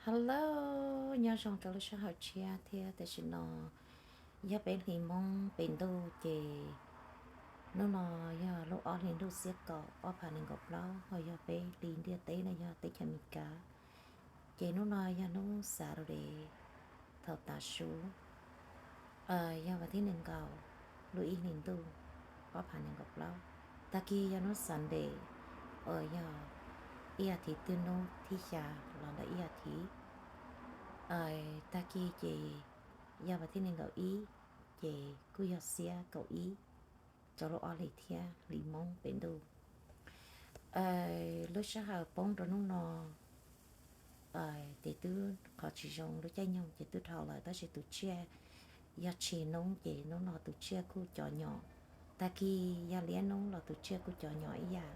Hello, nyob zoo rau lub sij hawm tshiab thiab tam sim no yog peb hlis Hmoob pem ntuj ces hnub no yog lub ob hlis ntuj xiab kaum ob phav nees nkaum plaub, ho yog peb hlis ntiaj teb no yog teb chaws Amelikas. Ces hnub no yog hnub Saturday thaum tav su, yog vas thib nees nkaum lub ib hlis ntuj ob phav nees nkaum plaub. Tag kis yog hnub Sunday, yog ib as thiv twg hnub thib xya los ntawm ib as thiv. Tag kis ces yog vas thib nees nkaum ib, ces kuj yog xiab kaum ib rau lub ob hlis thiab hlis Hmoob pem ntuj. Lub sij hawm poob rau hnub no ces twb qhov tsis zoo, lub caij nyoog ces twb dhau lawm tab sis tus tsiaj yog tshis noob ces hnub no tus tsiaj kuj cov nyom. Tag kis yog liab noob los tus tsiaj kuj cov nyom ib yam.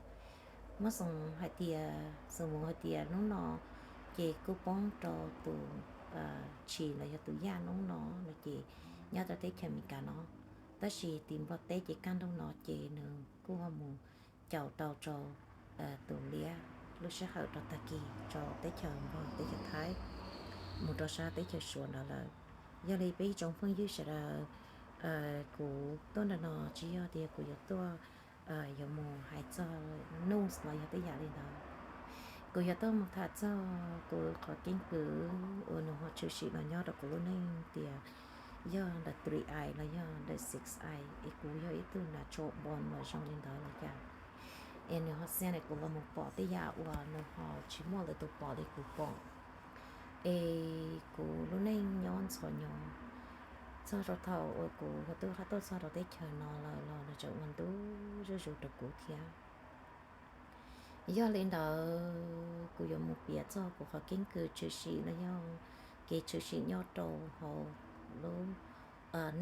Muab xoo hais tias, xoo mus hais tias hnub no ces kuj poob rau tus tshis los yog tus yaj noob no no ces nyob rau teb chaws Amelikas no. Tab sis tim Nplog teb ces kaj ntug no ces nws kuj ho mus caum tau rau tus liab lub sij hawm rau tag kis rau teb chaws Nplog, teb chaws Thaib, mus rau sab teb chaws Suav ntawd lawm. Yog li peb ib tsoom phooj ywg sawv daws, kuv tuaj nram no tsis yog tias kuv yuav tuaj yuav mus hais txog news los yog tej yam li ntawd. Kuv yuav tuaj mus tham txog kuv qhov keeb kwm uas nws ho tshwm sim los nyob rau kuv lub neej tias yog ntawm three eye los yog ntawm six eye, es kuv yog ib tug natural born los zoo li ntawd los cas, es nws ho xia li kuv los mus pom tej yam uas nws ho tsis muaj lwm tus pom li kuv pom. Es kuv lub neej nyob ntxhov nyob txog rau thaum uas kuv ho twb qab tuaj txog rau teb chaws no lawm los nws tseem ua ntu zuj zus rau kuv thiab. Yog li ntawd kuv yuav mus piav txog kuv qhov keeb kwm tshwm sim los yog kev tshwm sim nyob rau hauv lub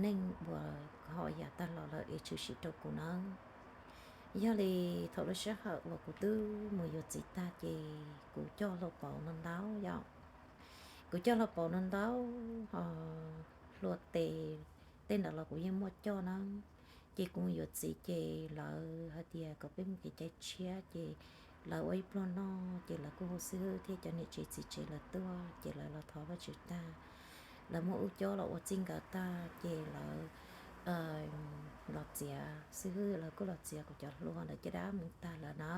neej uas ho yam tag los lawm es tshwm sim rau kuv nawb. Yog li thaum lub sij hawm uas kuv twb mus yuav txiv tag ces kuv coj hlua pauv no ntau yom. Kuv coj hlua pauv no ntau, ho hlua tes tej ntawd los kuv yeej muaj coj na. Ces kuv mus yuav txiv ces lawv hais tias kom peb mus kev cai tshiab ces lawv ua ib pluag noj ces lawv kuj hu xib hwb thiab cov niam tsev txiv tsev lawv tuaj ces lawv los thov Vajtswv tag, lawv muab ub cob los ua txij nkawm tag ces lawv los txiav, xib hwb lawv kuj los txiav kuv cov hlua ntawd caj dab mus tag lawm na.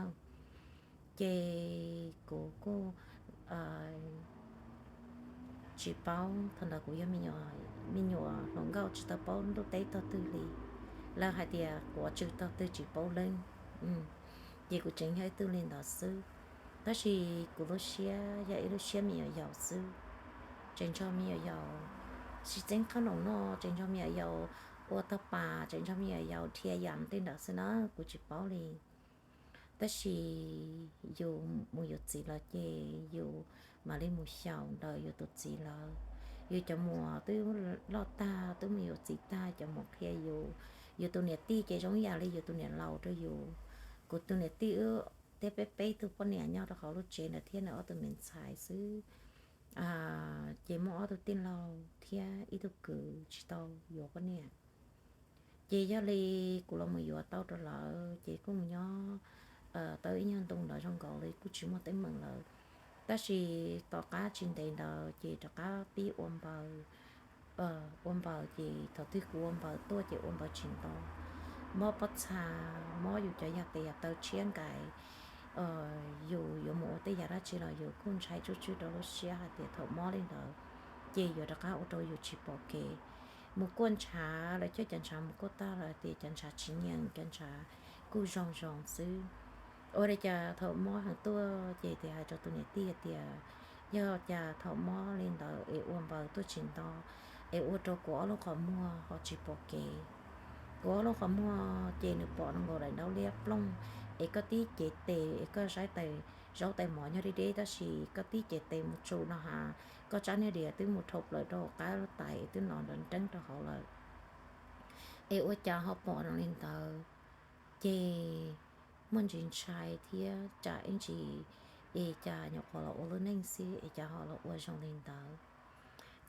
Ces kuv kuj tsis paub, thaum ntawd kuv yog me nyuam hluas nkauj tsis tau paub ntuj teb tog twg li. Lawv hais tias quav tsw tog twg tsis paub leej. Ces kuv tseem yog ib tug li ntawd xwb. Tab sis kuv lub siab yog ib lub siab me nyuam yaus xwb. Tseem nrog me nyuam yaus sib txeeb qhob noom noj, tseem nrog me nyuam yaus ua tog pas, tseem nrog me nyuam yaus dhia yam tej ntawd xwb na, kuv tsis paub li. Tab sis yus mus yuav txiv lawm ces yus mam li mus xyaum ntawm yus tus txiv lawm. Yus cov muam twb loj tag, twb mus yuav txiv tag, cov muam qhia yus. Yus tus niam tij ces zoo yam li yus tus niam laus rau yus. Kuv tus niam tij wb thiab peb peb tug poj niam nyob rau hauv lub tsev ntawd thiab nws ob tug me ntxhais xwb, ces muaj ob tug tij laug thiab ib tug kwv tsis tau yuav poj niam. Ces yog li kuv los mus yuav tau rau lawv ces kuj mus nyob tau ib nyuag ntu ntawd zoo nkaus li kuj tsis muaj teeb meem lawm. Tab sis tom qab tsis ntev ntawd ces rov qab pib ua npaws. Ua npaws ces thaum twg kuv ua npaws tuaj ces ua npaws tsis nto, mob pob txha, mob yus cov yam tes yam taw tshiab nkaus. Yus yuav mus ua tej yam dab tsi los yus kuj ntshai tsuj tswb rau lub siab hais tias thaum mob li ntawd ces yuav rov qab ua rau yus tsis pom kev. Mus kuaj ntshav, lawv coj cov ntshav mus kuaj tag lawm tias cov ntshav tsis nyeem, cov ntshav kuj zoo zoo xwb. Ua li cas thaum mob heev tuaj ces tias hais rau tus niam tij hais tias yog cas thaum mob li ntawd es ua npaws tuaj tsis nto, es ua rau kuv ob lub qhov muag ho tsis pom kev. Kuv ob lub qhov muag ces nws pom zoo nkaus daim ntaub liab plooj, es koj tib cev tes es koj saib tais zaub tais mov nyob deb deb tab sis koj tib cev tes mus tsuj no ha, koj tsab niag diav twb mus dhau plaws rau hauv qab lub tais es twb no nrov nreeb rau hauv lawm. Es ua cas ho pom zoo li ntawd? Ces muaj ntsis ntshai thiab tsam ib ntsis es cas nyuam qhuav los ua lub neej xwb es cas ho los ua zoo li ntawd.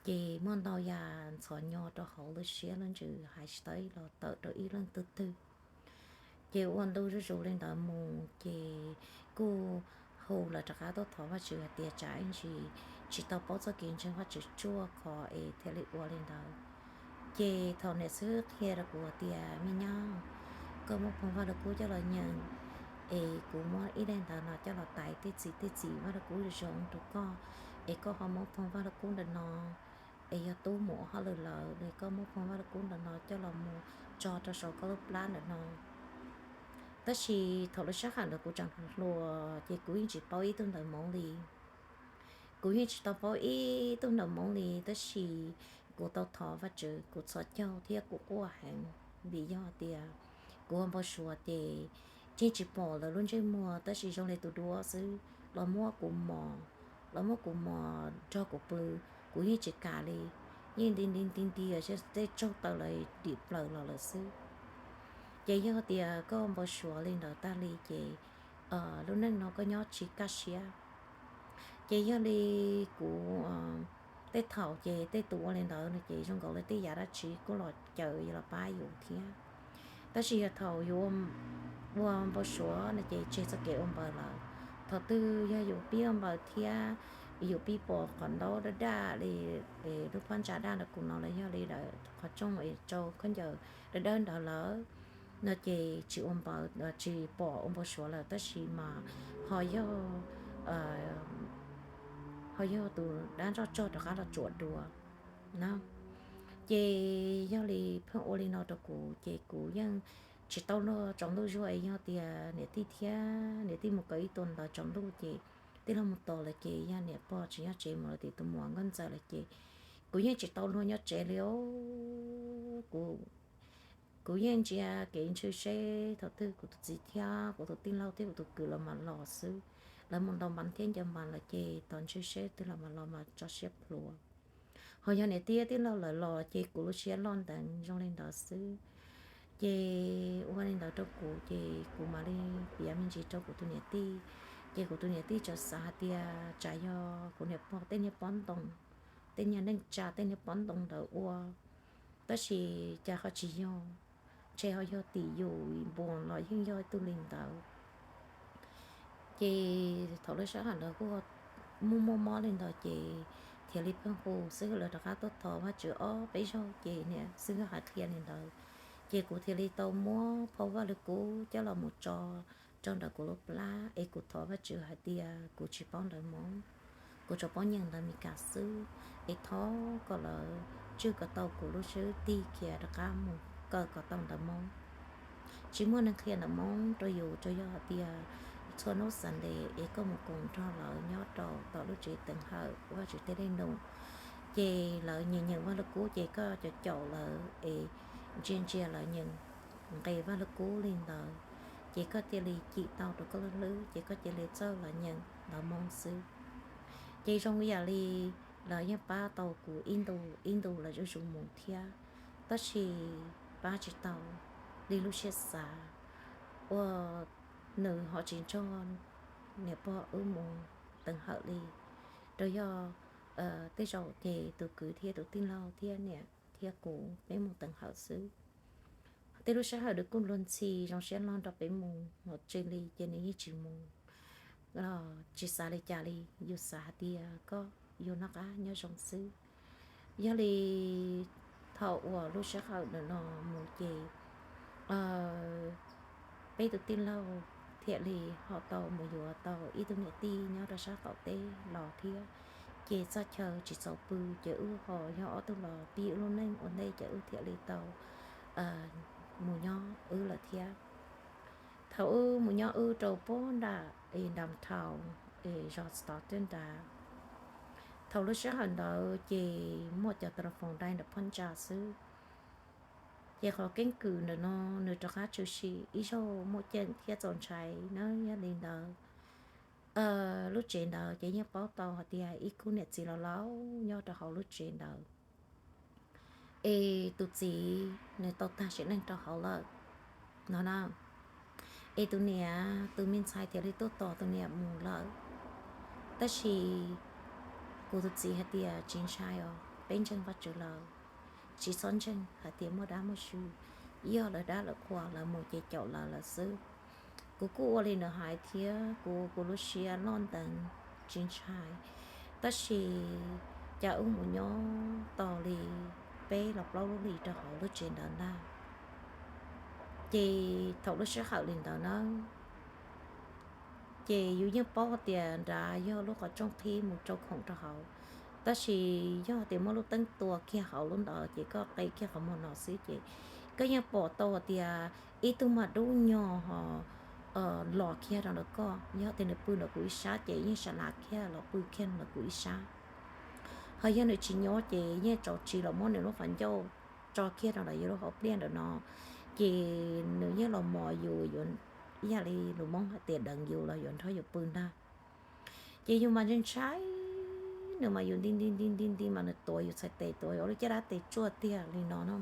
Ces muaj ntau yam ntxhov nyo rau hauv lub siab lub ntsws hais tsis tau ib los tawm rau ib leej twg twg. Ces ua ntu zuj zus li ntawd mus ces kuj hu lawv rov qab tuaj thov Vajtswv hais tias tsam ib ntsis tsis tau paub txoj kev ntseeg Vajtswv tsuaj kho es thiaj li ua li ntawd. Ces thaum niam xib hwb qhia rau kuv hais tias, Me nyab, koj muab phoo Vaj Lug Kub coj los nyeem, es kuv muab ib daim ntawv no coj los tais tej txim tej txim Vaj Lug Kub zoo rau koj, es koj ho muab phoo Vaj Lug Kub ntawm no, es yog tub mus ua hauj lwm lawm es koj muab phoo Vaj Lug Kub ntawm no coj los mus tso rau saum koj lub plab ntawm no. Tab sis thaum lub sij hawm ntawd kuv tseem hluas hluas ces kuv yeej tsis paub ib tug ntawv Hmoob li. Kuv yeej tsis tau paub ib tug ntawv Hmoob li, tab sis kuv tau thov Vajtswv, kuv txhos caug thiab kuv quaj heev, vim yog tias kuv ua npau suav ces yeej tsis pom lawv lub ntsej muag, tab sis zoo li tus duab xwb, los muab kuv mos, los muab kuv mos nrog kuv pw, kuv yeej tsis kam li, yeej nti nti nti nti tej tsaug taw lawv dim plaws los lawm xwb. Ces yog tias koj ua npau suav li ntawd tag li ces lub neej no koj nyob tsis kaj siab. Ces yog li kuv, tej thaum ces tej tus ua li ntawd no ces zoo nkaus li tej yam dab tsi kuj los caw los pab yus thiab. Tab sis yog thaum yus ua npau suav no ces tseg txoj kev ua npaws lawm. Thaum twg yog yus pib ua npaws thiab yus pib pom qhov ntaub dawb dawb li, lub phab ntsa daj ntawm kuv no los yog li ntawm qhov rooj es rau khaub ncaws dawb dawb ntawd lawm no ces tsis ua npaws, tsis pom ua npau suav lawm, tab sis mas ho yog, ho yog tus dab ntsoj tsog rov qab los tsuam dua na. Ces yog li pheej ua li no rau kuv ces kuv yeej tsis tau luag tsaus ntuj zuag es yog tias niam tij thiab niam tij mus kaw ib tua ntawv tsaus ntuj ces tij laug mus tos lawm ces yog niam pog tsis nyob tsev mus lawm tim tus muam nkauj ntxawm lawm ces kuv yeej tsis tau luag nyob tsev li os. Kuv yeej ntsia kev ntshw seb thaum twg kuv tus txiv thiab kuv tus tij laug thiab kuv tus kwv lawv mam los xwb. Lawv mus ntaus npas thiab ncaws npas lawm ces tos ntshw seb twg los mam los mas tso siab plhuav. Ho yog niam tij tij laug lawv los ces kuv lub siab loj nteev zoo li ntawd xwb. Ces ua li ntawd rau kuv ces kuv mam li piav me ntsis rau kuv tus niam tij. Ces kuv tus niam tij txawm xav hais tias tsam yog kuv niam pog tej niag pob ntoo, tej niag neej tsa tej niag pob ntoo ntawd ua, tab sis cas ho tsis yog, ntshe ho yog tim yus npuas los yeej yog ib tug li ntawd. Ces thaum lub sij hawm ntawd kuj muaj muaj mob li ntawd ces thiaj li pheej hu xib hwb lawv rov qab tuaj thov Vajtswv ob peb zaug ces niam xib hwb hais qhia li ntawd. Ces kuv thiaj li tau muab phoo Vaj Lwg Kub coj los mus tso rau ntawm kuv lub plab es kuv thov Vajtswv hais tias kuv tsis paub ntawv Hmoob, kuv tsuas paub nyeem ntawv Meskas xwb, es thov kom lawv tswj kom tau kuv lub siab tig kiag rov qab mus kawm kom tau ntawv Hmoob. Tsis muaj neeg qhia ntawv Hmoob rau yus, tsuas yog hais tias txhua hnub Sunday es koj mus koom nrog lawv nyob rau tom lub tsev teev hawm Vajtswv tej dej num, ces lawv nyeem nyeem Vaj Lwg Kub ces koj caum caum lawv es ntsia ntsia lawv nyeem, nqes Vaj Lwg Kub li ntawd, ces koj cia li cim tau rau koj lub hlwb ces koj cia li txawj los nyeem ntawv Hmoob xwb. Ces zoo yam li lawv yeej pab tau kuv ib ntu ib ntu lawm zuj zus mus thiab, tab sis pab tsis tau li lub siab xav, ua nws ho tsis nrog niam pog wb mus teev hawm li. Rau yog tej zaum ces tus kwv thiab tus tij laug thiab niam thiab kuv peb mus teev hawm xwb. Tej lub sij hawm nws kuj luag ntxhi zoo siab loj nrog peb mus, ho tsis li ces nws yeej tsis mus. Tsis xav li cas li, yus xav hais tias koj yus noj qab nyob zoo xwb. Yog li thaum uas lub sij hawm ntawm no mus ces peb tus tij laug thiaj li ho tau mus yuav tau ib tug niam tij nyob rau sab qaum teb los thiab. Ces txoj chaw tsis txaus pw, ces wb ho yog ob tug los pib wb lub neej ua ntej, ces wb thiaj li tau mus nyob wb lawm thiab. Thaum wb mus nyob wb rau puag nram, nram dhau, zos tod tuaj nrad. Thaum lub sij hawm ntawd ces muaj cov teles foos dai ntawm phab ntsa xwb. Ces qhov keeb kwm ntawm no nws rov qab tshwm sim ib zaug muaj ceem thiab txaus ntshai na. Yog li ntawd, lub tsev ntawd ces yeej paub tau hais tias ib khub niam txiv laus laus nyob rau hauv lub tsev ntawd. Es tus txiv nws tau tag sim neej rau hauv lawm no na. Es tus niam, tus me ntxhais thiaj li tuaj tos tus niam mus lawm. Tab sis kuv tus txiv hais tias tsis ntshai os, peb ntseeg Vajtswv lawm, tsis txhob ntseeg hais tias muaj dab muaj tswv, yog lawv dab lawv qhuas lawv mus ces caum lawv lawm xwb. Kuv kuj ua li nws hais thiab kuv kuv lub siab loj nteev tsis ntshai, tab sis cas wb mus nyob tau li peb los plaub lub hlis rau hauv lub tsev ntawd ntag. Ces thaum lub sij hawm li ntawd na, ces yus yeej paub tias nrad yog lub qhov rooj qhib mus rau khoom rau hauv, tab sis yog tias muaj lub teeb tua kiag hauv lub ntawd ces koj qe kiag qhov muag no xwb ces koj yeej pom tau tias ib tug mas dub nyog ho los kiag rau ntawm koj. Yog tias nws pw ntawm kuv ib sab ces yeej sa las kiag los pw kiag ntawm kuv ib sab. Ho yog nws tsis nyob ces yeej tso tsis los muab nws lub qhov ncauj tso kiag rau ntawm yus lub hauv pliaj ntawm no, ces nws yeej los mos yus yuav, ib yam li lus Hmoob hais tias deev yus los yuav nrog yus pw ntag. Ces yus mas ntshai ntshai, nws mas yus nti nti nti nti nti mas nws tuav yus txhais tes tuav yus lub caj dab tes tsuaj tiag li no na.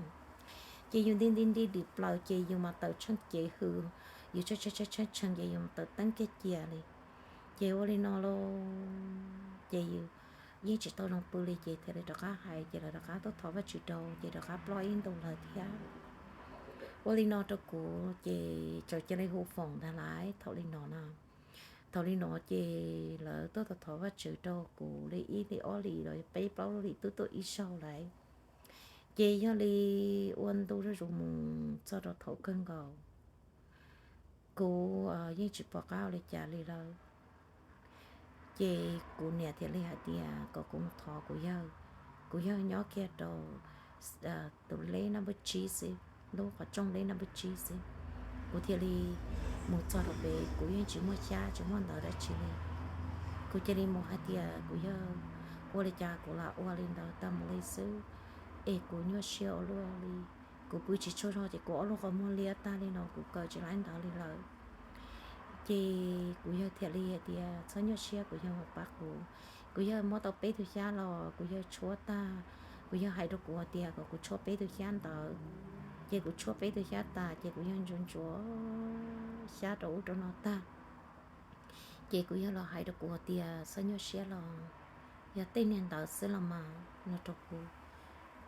Ces yus nti nti nti dim plaws ces yus mas tawm tsheej cev hws, yus tsheej tsheej ces yus mas tawm teeb kiag cia li. Ces ua li no los ces yus yeej tsis tau zoo pw li ces thiaj li rov qab hais ces lawv rov qab tuaj thov Vajtswv rau ces rov qab ploj ib ntus lawm thiab. Ua li no rau kuv ces txawm cia li hu foom ntag lauj thaum li no na. Thaum li no ces lawv tuaj thov Vajtswv rau kuv li ib hlis ob hlis los peb plaub hlis twb tuaj ib zaug lauj. Ces yog li ua ntu zuj zus mus txog rau thaum kawg nkaus kuv yeej tsis pom qab ua li cas li lawm. Ces kuv niam thiaj li hais tias kom kuv mus thov kuv yawg, kuv yawg nyob kiag rau tus leb naj npawb tsib xwb, lub qhov rooj leb naj npawb tsib xwb. Kuv thiaj li mus txog rau pem, kuv yeej tsis muaj xyab tsis muaj ntawv dab tsi li. Kuv cia li mus hais tias kuv yawg, ua li cas kuv lam ua li ntawd tag mus li xwb, es kuv nyuaj siab ua luaj li. Kuv pw tsis tsaug zog ces kuv ob lub qhov muag liab tag li no kuv kaw tsis laib ntawv li lawm. Ces kuv yawg thiaj li hais tias txhob nyuaj siab, kuv yawg mus pab kuv. Kuv yawg muab tau peb tug xyab los kuv yawg tshuab tag, kuv yawg hais rau kuv hais tias kom kuv tshuab peb tug xyab ntawd. Ces kuv tshuab peb tug xyab tas ces kuv yawg ntsuas ntsuas xyab rau ub rau no tag. Ces kuv yawg los hais rau kuv hais tias txhob nyuaj siab los, yog tej niag ntawd xwb los mas no rau kuv.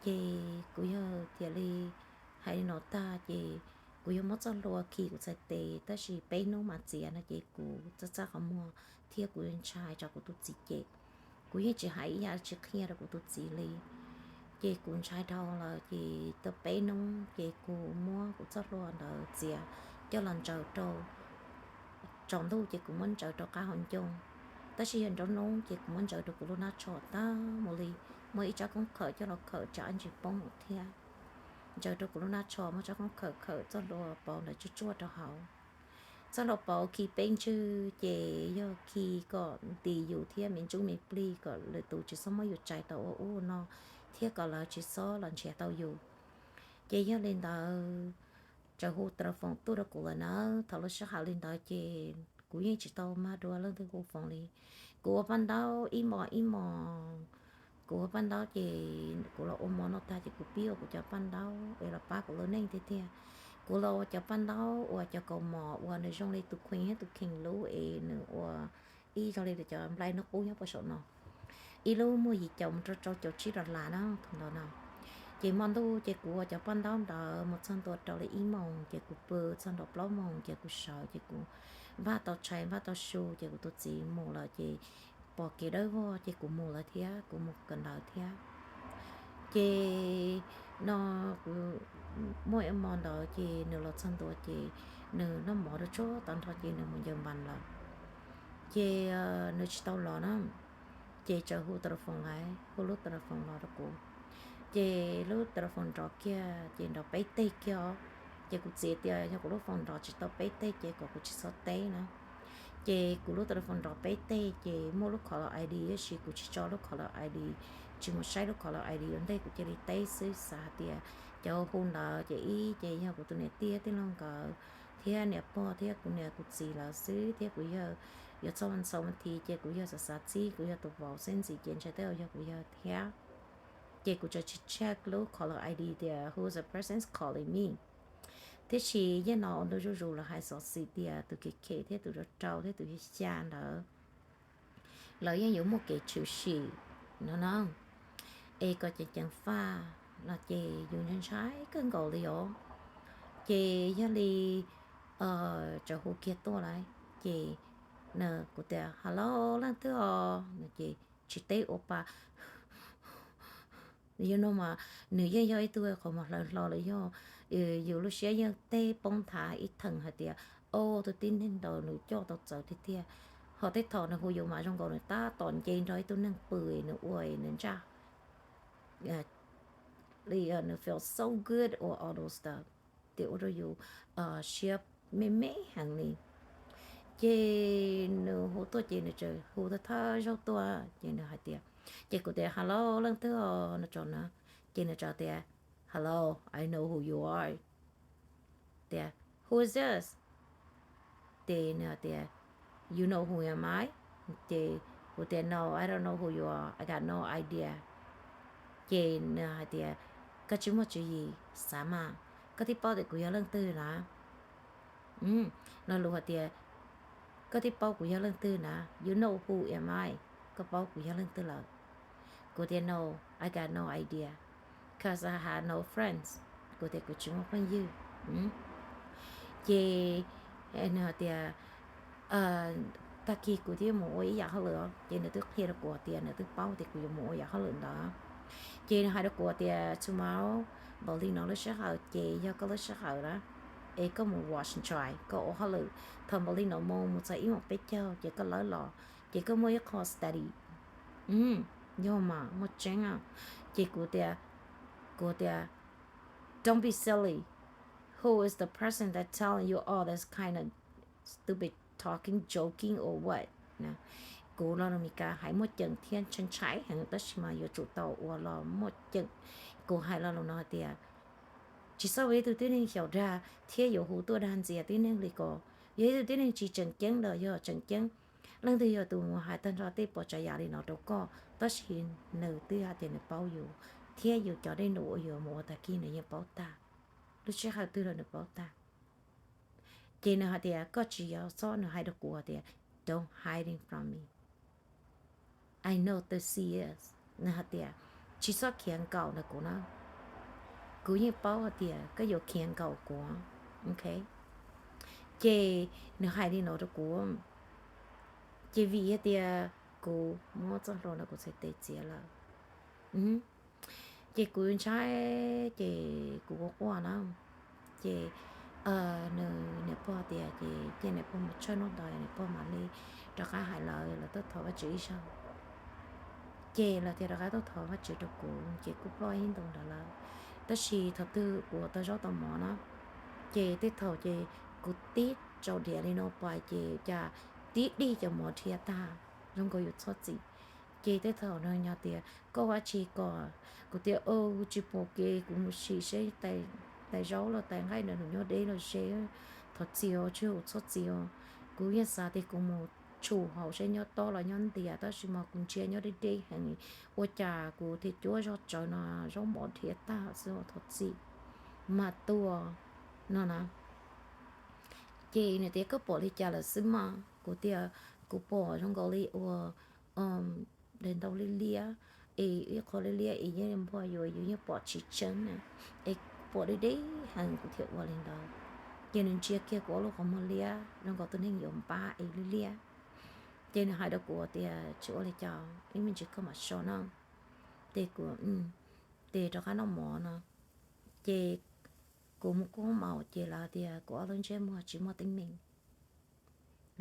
Ces kuv yawg thiaj li hais li no tag ces kuv yawg muab txoj hlua khi kuv txhais tes tab sis peb hnub mas txiav no ces kuv txaj txaj qhov muag thiab kuv ntshai tso kuv tus txiv ces kuv yeej tsis hais ib yam tsis qhia rau kuv tus txiv li. Ces kuv ntshai dhau lawm ces tau peb hnub ces kuv muab kuv txoj hlua ntawd txiav coj los ntsaws rau tsaus ntuj ces kuv muab ntsaws rau qab hauv ncoo, tab sis yog nruab hnub ces kuv muab ntsaws rau kuv lub hnab tsho tag mus li, muaj ib tsab koob khawm coj los khawm tsam ntsis poob thiab. Ntsaws rau kuv lub hnab tsho muab tsab koob khawm khawm txoj hlua pauv ntawd tsuaj tsuaj rau hauv. Txoj hlua pauv khi peb ntswg ces yog khi kom nti yus thiab me ntsuj me plig kom lwm tus tsis txhob muab yus tsais tau ua ub no thiab kom lawv tsis txhob los nrhiav tau yus. Ces yog li ntawd, txawm hu ta la foos tuaj rau kuv lawm na. Thaum lub sij hawm li ntawd ces kuv yeej tsis tau mag dua leej twg hu foos li. Kuv ua paj ntaub ib mos ib mos, kuv ua paj ntaub ces kuv los ua mov noj tag ces kuv pib ua kuv cov paj ntaub es los pab kuv lub neej tiag tiag. Kuv los ua cov paj ntaub uas cov kaus mom uas nws zoo li tus kheej thiab tus kheej lub es nws ua ib zoo li cov nplai hnub qub nyob puag saum no, ib lub muaj yim caum mus rau rau caum tsib dollar na thaum ntawd no. Ces hmo ntuj ces kuv ua cov paj ntaub ntawd mus txog ntua rau li ib moos ces kuv pw txog ntua plaub moos ces kuv sawv ces kuv npaj tau tshais npaj tau su ces kuv tus txiv mus lawm ces pom kev dawb vog ces kuv mus lawm thiab kuv mus kawm ntawv thiab. Ces no kuv muaj ib hmo ntawd ces nws los txog ntua ces nws noj mov rau tsuag tag nrho ces nws mus ncaws npas lawm. Ces nws tsis tau los na, ces txawm hu ta la foos lawm, hu lub ta la foos los rau kuv. Ces lub ta la foos nrov kiag ces nrov peb teg kiag os. Ces kuv txiv tias yog kuv lub foos nrov tsis tau peb teg ces kom kuv tsis txhob teb na. Ces kuv lub ta la foos nrov peb teg ces muaj lub caller I D tab sis kuv tsis tso lub caller I D, tsis mus saib lub caller I D ua ntej kuv cia li teb xwb xav hais tias cov hu ntawd ces ib ces yog kuv tus niam tij tij laug nkawd thiab niam pog thiab kuv niam kuv txiv lawv xwb thiab kuv yawg yuav txog ntxhov nthiv ces kuv yawg xav xav txib kuv yawg tus vauv xwb ntxiv ces ntshai tej zaum yog kuv yawg thiab. Ces kuv txawm tsis check lub caller I D tias who is the person calling me. Tiam sis yog no ua ntu zuj zus lawv hais xov xwm tias tus kev khem thiab tus rau rau thiab tus xya xya ntawd lawv yeej yuav muaj kev tshwm sim no na. Es kom ceev ceev faj los ces yus ntshai ntshai kawg nkaus li os. Ces yog li txawm hu kiag tuaj lawm ces kuv tias, Hello, leej twg os? Ces tsis teb ua pa. Yog no mas nws yeej yog ib tug qhov muag hlawv hlo los yog yus lub siab yeej teb poob nthav ib theem hais tias, o, tus tib neeg ntawd nws coj tau txawv tiag tiag. Ho tej thaum nws hu yus mas zoo nkaus nws tab tom nce nrog ib tug neeg pw, nws ua nws ntsaj li, nws feel so good or all those stuff, ces ua rau yus siab me me heev li. Ces nws hu tuaj ces nws tseem hu thawj thawj zaug tuaj ces nws hais tias, ces kuv tias, Hello, leej twg os? No tso na. Ces nws tso tias, Hello, I know who you are. Tias, Who is this? Ces nws tias, You know who am I? Ces kuv tias, No, I don't know who you are. I got no idea. Ces nws hais tias, Koj tsis muaj tswv yim xav mas, koj twb paub tias kuv yog leej twg na. Lo lus hais tias, Koj twb paub kuv yog leej twg na, you know who am I, koj paub kuv yog leej twg lawm. Kuv tias, No, I got no idea, cause I have no friends. Kuv tias kuv tsis muaj phooj ywg. Ces nws hais tias, Tag kis kuv twb mus ua ib yam hauj lwm os. Ces nws twb qhia rau kuv tias nws twb paub tias kuv yuav mus ua yam hauj lwm ntawd. Ces nws hais rau kuv tias, Tomorrow, npaum li no lub sij hawm ces yog koj lub sij hawm na, es koj mus wash and dry, koj ua hauj lwm thaum npaum li no mus, mus txog ib moos peb caug ces koj lawv los, ces koj muaj ib qho study. Yog mas muaj tseeb. Ces kuv tias, kuv tias, Don't be silly. Who is the person that telling you all this kind of stupid talking, joking or what? Kuv lo lus Mis Kas hais muaj ceem thiab ntshai ntshai heev tab sis mas yuav tsum tau ua los muaj ceem. Kuv hais lo lus no hais tias, tsis txhob ua ib tug tib neeg xyaum dag thiab yuav hu tuaj dag ntxias tib neeg li ko. Yog ib tug tib neeg tsis tseem ceeb los yog tseem ceeb, leej twg yog tus mus hais tag nrho tej pom tsav yam li no rau koj, tab sis nws twb hais tias nws paub yus, thiab yus cov dej num uas yuav mus ua tag kis nws yeej paub tag, lub sij hawm twg los nws paub tag. Ces nws hais tias koj tsis yog, txhob, nws hais rau kuv tias, Don't hiding from me. I know the C S. Nws hais tias, Tsis txhob khiav nkaum ntawm kuv na. Kuv yeej paub hais tias koj yuav khiav nkaum kuv. Ok. Ces nws hais li no rau kuv, ces vim hais tias kuv muab txoj hlua ntawm kuv txhais tes txiav lawm. Ces kuv ntshai, ces kuv quaj quaj na. Ces nws niam pog tias ces cia niam pog mus tshawb noj ntawd niam pog mam li rov qab hais lawv, lawv tuaj thov Vajtswv ib zaug. Ces lawv thiaj rov qab tuaj thov Vajtswv rau kuv ces kuj ploj ib ntoo ntawd lawm. Tab sis thaum twg kuv tau zaub tau mov na, ces tej thaum ces kuv tib tsaus diav li no pais ces cas tib dig cov mov dhia tag, zoo nkaus yus txhob txwm. Ces tej thaum nws nyo tias koj ua dab tsi ko, kuv tias tsis pom kev, kuv mus sim seb tais zaub los tais nqaij ntawd nws nyob deb los ze, thov txim os, tsis ua txhob txwm os. Kuv yeej xav tias kuv mus tshum hauv seb nyob tob los nyob ntiag tab sis mas kuv ntsia nyob deb deb heev, ua cas kuv thiaj cuab zog tsawv no zaub mov dhia tag xwb, thov txim mas tuaj no na. Ces nws tias koj pom li cas lawm xwb mas, kuv tias kuv pom zoo nkaus li ua daim ntaub liab liab, es ib qho liab liab es yeej npua yus, yus yeej pom tsis tseeb na, es pom deb deb heev kuv thiaj ua li ntawd. Ces nws ntsia kiag kuv ob lub qhov muag liab zoo nkaus tus neeg yuav npab es liab liab. Ces nws hais rau kuv tias tsis ua li cas, ib me ntsis koj mam so na. Ces kuv, ces rov qab noj mov no. Ces kuv mus kuaj maum ces lawv tias kuv ob lub ntsej muag tsis muaj teeb meem.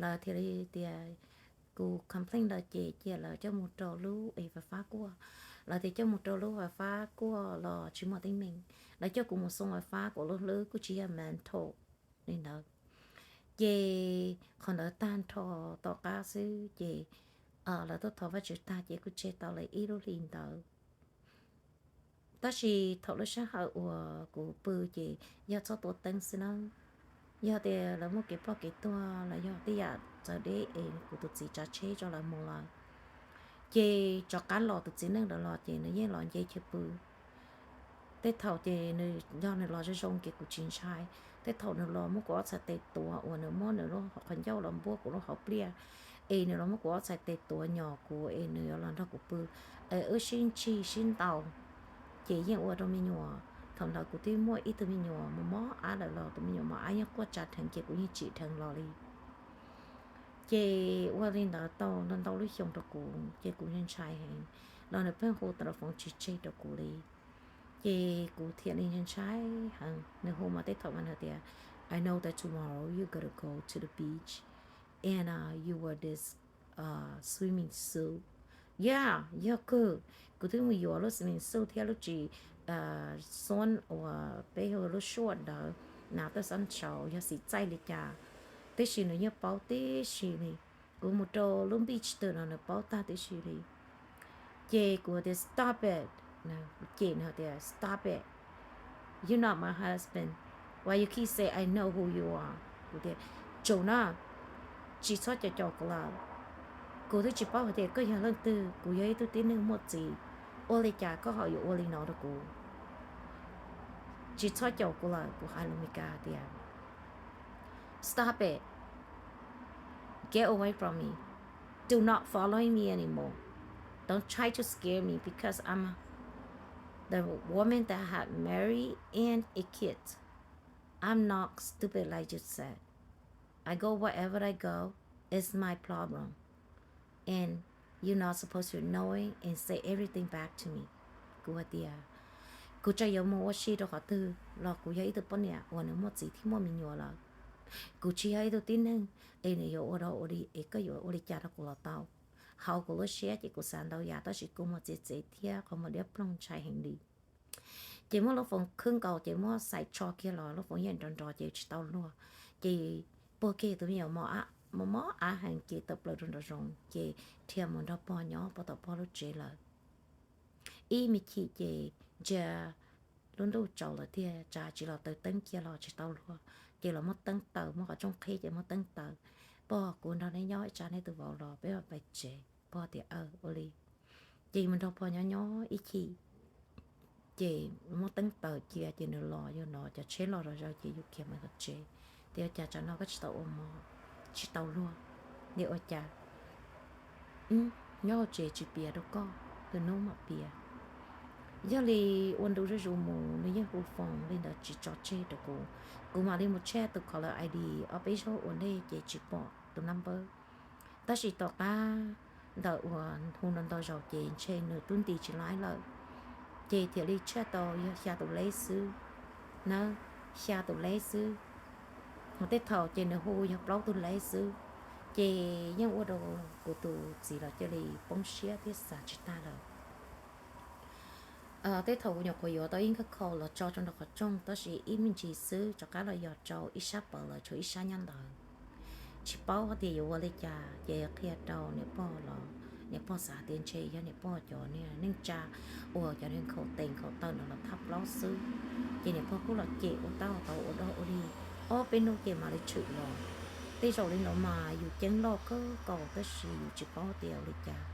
Lawv thiaj li tias kuv complain lawm ces cia lawv coj mus rau lub es fais fab kuaj. Lawv tias coj mus rau lub fais fab kuaj los tsis muaj teeb meem. Lawv coj kuv mus xoo fais fab kuv lub hlwb kuj tsis yog mental li ntawd. Ces qhov ntawd tag nrho tom qab xwb ces lawv tuaj thov Vajtswv tag ces kuj tseg tau li ib lub hlis ntawd. Tab sis thaum lub sij hawm uas kuv pw ces yog txhob tua teeb xwb na. Yog tias lawv muaj kev ploj kev tuag los yog tej yam txawv deb es kuv tus txiv tsav tsheb tso lawv mus lawm, ces rov qab los tus txiv neej ntawd los ces nws yeej los nce chaw pw. Tej thaum ces nws yog nws los zoo zoo ces kuv tsis ntshai. Tej thaum nws los muab kuv ob txhais tes tuav uas nws muab nws lub qhov ncauj los npuab kuv lub hauv pliaj, es nws los muab kuv ob txhais tes tuav nyos kuv es nws yuav los nrog kuv pw, es wb sib ntsig sib ntaus, ces yeej ua rau me nyuam Thaum ntawd kuv twb muaj ib tug me nyuam mos mos ab lawm los tus me nyuam mos ab yeej quaj tsa dheev ces kuv yeej tsim dheev los li. Ces ua li ntawd tau ntau ntau lub xyoo rau kuv ces kuv ntshai heev, los nws pheej hu tas los foov tsis tseg rau kuv li. Ces kuv thiaj li ntshai heev, nws hu mas tej thaum mas nws tias, I know that tomorrow you gotta go to the beach and uh, you wear this uh, swimming suit. Yeah, yog kawg, kuv twb mus yuav lub swimming suit thiab lub tsis xoob uas peb hu lub suaj ntawd, hnav tej xab ntshauv yog xim txaij li cas, tib si nws yeej paub tib si li. Kuv mus rau lub beach twg los nws paub tag tib si li. Ces kuv tias stop it, ces nws tias stop it, you not my husband, why you keep say I know who you are? Kuv tias tsum na, tsis txhob caum caum kuv lawm. Kuv twb tsis paub hais tias koj yog leej twg, kuv yog ib tug tib neeg muaj txiv, ua li cas koj ho yuav ua li no rau kuv? Tsis txhob caum kuv lawm, kuv hais lus Meskas tias stop it, get away from me, do not follow me anymore, don't try to scare me because I'm the woman that had married and a kid. I'm not stupid like you said. I go wherever I go, it's my problem. And you're not supposed to know it and say everything back to me. Kuv hais tias kuv tseem yuav mus ua si rau qhov twg los kuv yog ib tug poj niam uas nws muaj txiv thiab muaj me nyuam lawm. Kuv tsis yog ib tug tib neeg es nws yuav ua dog ua dig es koj yuav ua li cas rau kuv los tau. Hauv kuv lub siab ces kuv xav ntau yam tab sis kuv muag txiv txiv thiab qhov muag diab ploog ntshai heev li. Ces muab lub foos khwb nkaus ces muab xaim tsho kiag los lub foos yeej nrov nrov ces tsis tau luag. Ces puag kiag tus me nyuam mos mos ab heev ces tawm plaws rau nraum zoov ces dhia mus nrog pog nyob puag tom pog lub tsev lawm. Ib me chim ces ntsia lub ntuj tsaus lawm tiag, tsam tsis los taws teeb kiag los tsis tau luag, ces los muab teeb taws, muab qhov rooj qhib ces muab teeb taws. Pog, kuv nrog neb nyob ib tsam nej tus vauv los peb mam pais tsev. Pog tias aw, ua li. Ces mus nrog pog nyob nyob ib chim, ces muab teeb taws cia ces nws los, yog no cov tsheb los zog zaws ces yus khiav mus tom tsev. Tias cas tsam no koj tsis tau ua mov, tsis tau luag, nim ua cas nyob hauv tsev tsis piav rau koj, lwm hnub mam piav. Yog li ua ntu zuj zus mus nws yeej hu foos li ntawd tsis tso tseg rau kuv. Kuv mam li mus check tus caller I D ob peb zaug ua ntej ces tsis pom tus number. Tab sis tom qab ntawm uas hu no ntau zaus ces ntshe nws twb nti tsis laib lawm. Ces thiaj li check tau yog xya tus leb xwb, na, xya tus leb xwb. Hos tej thaum ces nws hu yog plaub tus leb xwb. Ces yeej ua rau kuv tus txiv los cia li poob siab thiab xav tsis tag lawm. Tej thaum kuv nyuam qhuav yuav tau ib nkawm khau los tso rau nraum qhov rooj tab sis ib me ntsis xwb rov qab los yos rau ib sab pawv lawm tshuav ib sab nyob ntawd. Tsis paub hais tias yuav ua li cas ces qhia rau niam pog los niam pog xav tias ntshe yog niam pog cov niag neej tsa uas cov niag nkhaus tes nkhaus taw no los thaj plaub xwb. Ces niam pog kuj los cem ua tab ua tau ua dog ua dig ob peb hnub ces mam li tshwm los. Tej zaum li no mas yus ceeb loj kawg nkaus tab sis yus tsis paub tias ua li cas.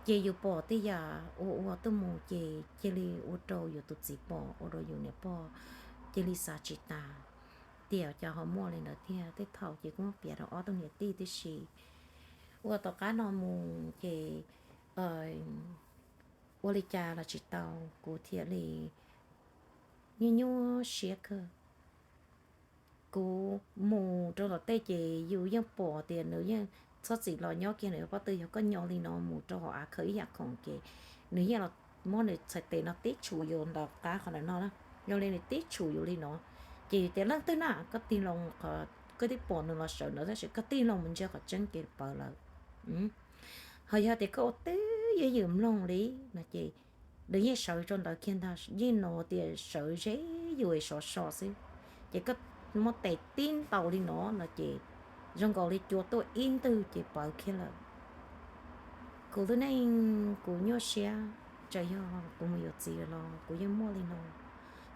Ces yus pom tej yam ua ua tuaj mus ces cia li ua rau yus tus txiv pom, ua rau yus niam pog cia li xav tsis tas tias cas ho muaj li ntawd tiag. Tej thaum ces kuj muab piav rau ob tug niam tij tib si. Ua tom qab no mus ces ua li cas los tsis tau, kuv thiaj li nyuaj nyuaj siab kawg. Kuv mus rau tom tej ces yus yeej pom tias nws yeej txhob txwm los nyob kiag nws pob tw. Yog koj nyo li no mus rau hauv av khaws ib yam khoom ces nws yeej los muab nws txhais tes no tib tshum yus ntawm qab qhov ntawm no na. Yog li nws tib tshum yus li no ces yus tias leej twg na, koj tig loo, koj twb pom nws los sawv ntawd tab sis koj tig loo mus ntsia qhov tseeb ces pawv lawm. Ho yog tias koj ua twj ywm mloog li no ces nws yeej sawv rau ntawd kiag ntag, yeej no tias sawv ze yus sov so xwb. Ces koj muab tes tib ntaus li no no ces zoo nkaus li cua tuaj ib ntwg ces pawv kiag lawm. Kuv lub neej kuv nyuaj siab, txawm yog kuv mus yuav txiv los kuv yeej muaj li no.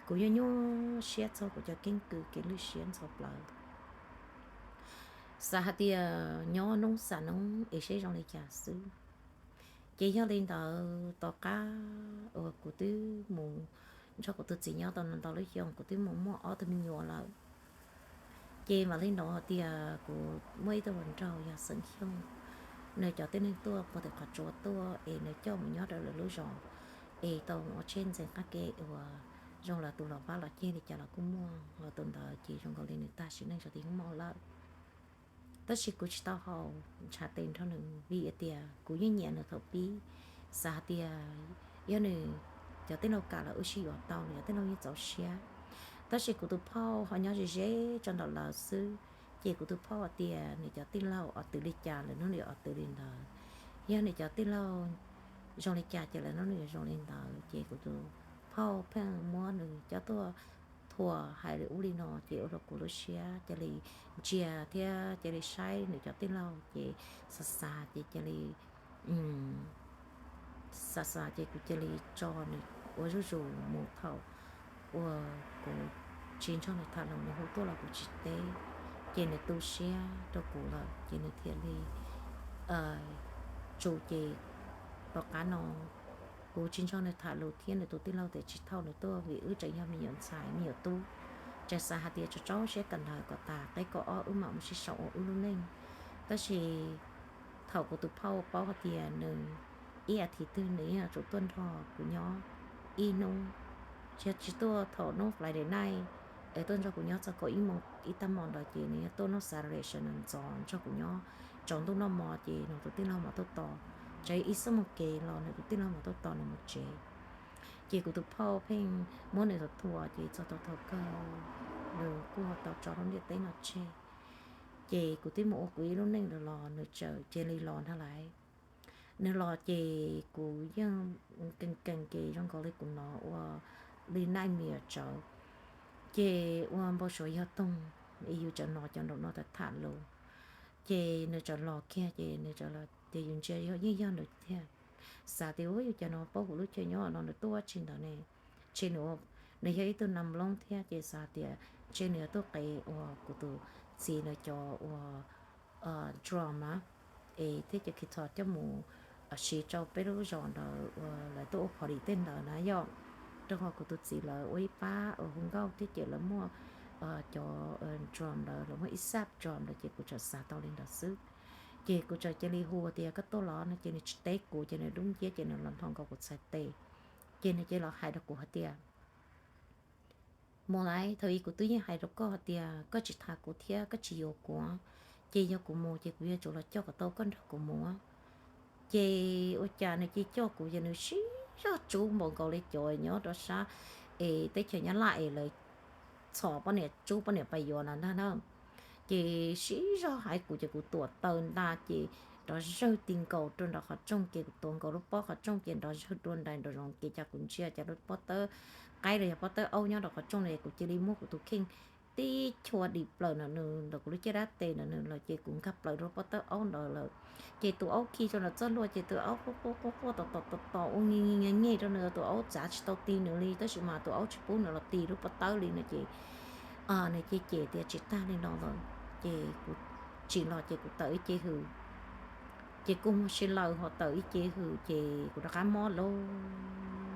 Kuv yeej nyuaj siab txog kuv cov keeb kwm kev lwj siab ntxhov plawv. Xav hais tias nyob hnub xav hnub es seb zoo li cas xwb. Ces yog li ntawd tom qab uas kuv twb mus nrog kuv tus txiv nyob tau ntau lub xyoo, kuv twb mus muaj ob tug me nyuam lawm. Ces mam li hnov tias kuv muaj ib tug hluas nraug yog xeem Xyooj, nws cov tib neeg tuaj puag tim Qhov Tsua tuaj es nws coj mus nyob rau lwm lub zos, es tau ua tsheb ntxeev qab ke uas zoo lawm tus los pab los ceg li cas los kuj muaj, los tus ntawd ces zoo nkaus li nws tag sim neej rau tim hoob mom lawm. Tab sis kuv tsis tau haus ntshav tes nrog nws vim tias kuv yeej nyiam nws thaum pib, xav hais tias yog nws cov tij laug kam los wb sib yuav tau, nws cov tij laug yeej txaus siab. Tab sis kuv tus phauj ho nyob ze ze tso nraum lawv xwb, ces kuv tus phauj hais tias nws cov tij laug ua twv li cas lawv nws yuav ua twv li ntawd, yog nws cov tij laug zoo li cas ces lawv nws yuav zoo li ntawd. Ces kuv tus phauj pheej muab nws coj tuaj thuam hais li ub li no, ces ua rau kuv lub siab cia li ntsia thiab cia li saib nws cov tij laug ces xav xav ces cia li xav xav ces kuv cia li tso nws ua zuj zus mus. Thaum uas kuv tsis nrog nws tham los nws hu tuaj los kuv tsis teb, ces nws tu siab rau kuv lawm ces nws thiaj li tsum. Ces tom qab no kuv tsis nrog nws tham lus thiab nws tus tij laug tias tsis thaum nws tuaj vim wb tseem yog me nyuam ntxhais me nyuam tub, tseem xav hais tias tso tso siab kawm ntawv kom tas qeb kaum ob wb mam mus sib sau ua wb lub neej. Tab sis thaum kuv tus phauj paub hais tias nws ib as thiv twg nws yeej yuav tsum tuaj nrog kuv nyob ib hnub, tsis yog tsis tuaj thaum hnub Friday night es tuaj nrog kuv nyob txog kaum ib moos ib tag hmo ntawd ces nws yog tuaj hnub Saturday sawv ntxov nrog kuv nyob tsaus ntuj noj mov ces nws tus tij laug mam tuaj tos, tseem ib xuab moos kev los nws tus tij laug mam tuaj tos nws mus tsev. Ces kuv tus phauj pheej muab nws thuam thuam ces txog tau thaum kawg nws kuj ho tau tso lub ntiaj teb no tseg. Ces kuv twb mus ua kuv ib lub neej lawm los nws txawm cia li los ntag lauj. Nws los ces kuv yeej kees kees ces zoo nkaus li kuv hnov ua li nightmare tsawv. Ces ua npau suav yog toog, yus tseem hnov cov nraum no tham tham lus. Ces nws txawm los kiag ces nws txawm los ces yus ntsia yeej yog nws tiag. Xav tias ua cas no paub kuv lub chaw nyob no nws tuaj ua tsi ntawd ne. Ntshe nws yog ib tug nam loob thiab ces xav tias ntshe nws yuav tuaj qev uas kuv tus txiv lawv cov uas drum na, es thiab cov guitar coj mus siv rau peb lub zos ntawd uas lawv tuaj ua party tej ntawd na yom. Rau qhov kuv tus txiv lawv ua ib pab uas hu nkauj thiab ces lawv muaj cov drum ntawd, lawv muaj ib sab drum ntawd ces kuv txawm xav tau li ntawd xwb. Ces kuv txawm cia li hu tias koj tuaj los no ces nws tsis teb kuv ces nws dub nciab ces nws los nthos nkaus kuv txhais tes. Ces nws cia li los hais rau kuv hais tias mus lawm, thaum ub kuv twb yeej hais rau koj hais tias koj tsis tham kuv thiab koj tsis yuav kuv, ces yog kuv mus ces kuv yuav tsum los coj kom tau koj nrog kuv mus. Ces ua cas nws cia li coj kuv ces nws siv zog tsub npaum nkaus li cov nyob rau sab es teb chaws Nyab Laj es lawv txhom poj niam tsub poj niam pais yuav no ntag na. Ces siv zog hais kuv ces kuv tuam taw nta ces nrov zawg ti nkaus rau nram qhov rooj ces kuv tuav nkaus lub pob qhov rooj ces nrov zawg dua nraim nrov zoov ces cas kuv ntsia cas lub pob tawb qaib los yog pob tawb aub nyob rau qhov rooj no es kuv cia li muab kuv tus kheej tib chua dim plaws ntawm nws ntawm kuv lub caj dab tes ntawm nws lawm ces kuv nkag plaws rau pob tawb aub ntawd lawm. Ces tus aub khi rau ntawm txoj hlua ces tus aub quaj quaj quaj quaj tos tos tos tos ua nyem nyem nyem rau nws, tus aub txav tsis tau ti nws li tab sis mas tus aub tsis pub nws los ti lub pob tawb li no ces nws cia li cem tias tsis tag li no lawm. Ces kuv tsim los ces kuv tawm ib ce hws, ces kuj muag si laws ho tawm ib ce hws ces kuv rov qab mob lauj.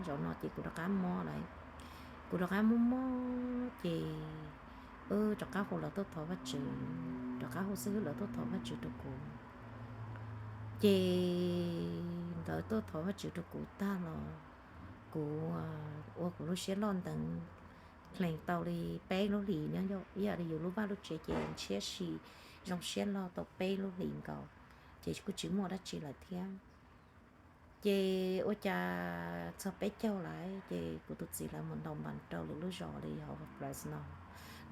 Zaum no ces kuv rov qab mob lawm. Kuv rov qab mob mob ces wb rov qab hu lawv tuaj thov Vajtswv, rov qab hu xib hwb lawv tuaj thov Vajtswv rau kuv. Ces ntawd tuaj thov Vajtswv rau kuv tag los kuv ua kuv lub siab loj nteev, hlees tau li peb lub hlis nyob ib yam li yus lub vaj lub tsev ces ntshiab si zoo siab loj tau peb lub hlis nkaus, ces kuj tsis muaj dab tsi lawm thiab. Ces ua cas txog peb caug lawm ces kuv tus txiv lawv mus ntaus npas rau lwm lub zos li hauv Fresno,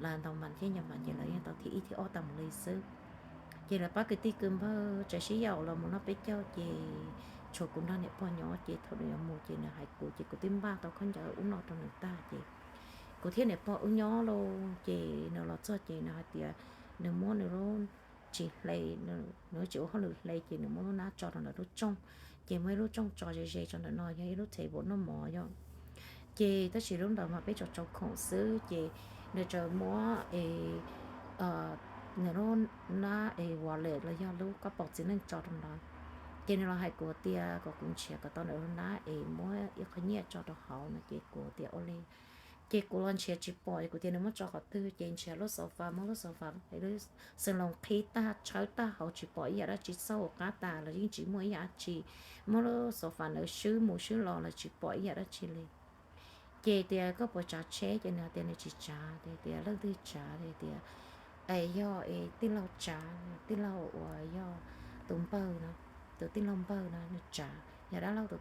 lawv ntaus npas thiab ncaws npas ces lawv yeej tau thib ib thib ob tag mus li xwb. Ces lawv pab kwv tij kwv npawg tseem sib yaum los mus noj peb caug ces tshuav kuv nrog niam pog nyob ces thaum nws yuav mus ces nws hais kuv ces kuv twb npaj tau khaub ncaws ub no rau nws tag ces kuv thiab niam pog wb nyob lauj. Ces nws los txog ces nws hais tias nws muab nws lub tsis hle, nws tsis ua hauj lwm hle ces nws muab lub hnab tso rau ntawm lub rooj, ces muaj ib lub rooj tso ze ze rau ntawm no yog ib lub table noj mov yom. Ces tab sis lub ntawd mas peb tso tsau khoom xwb ces nws txawm muab es nws lub hnab es wallet los yog lub kab paus txiv neej tso rau ntawd. Ces nws los hais kuv tias kom kuv nrhiav kom tau nws lub hnab es muab ib qho nyiaj tso rau hauv no ces kuv tias ua li. Ces kuv los nrhiav tsis pom es kuv tias nws muab tso qhov twg ces nrhiav lub sofa, muab lub sofa, lub xeev loos qhib tag tshawb tag hauv tsis pom ib yam dab tsi, xauj hauv qab tas los yeej tsis muaj ib yam dab tsi, muab lub sofa ntawd swb mus swb los los tsis pom ib yam dab tsi li. Ces tias koj puas tsav tsheb, ces nws tias nws tsis tsav. Ces tias leej twg tsav, ces tias es yog es tij laug tsav, tij laug uas yog tus npawg no, tus tij laug npawg no nws tsav, yog dab laug tus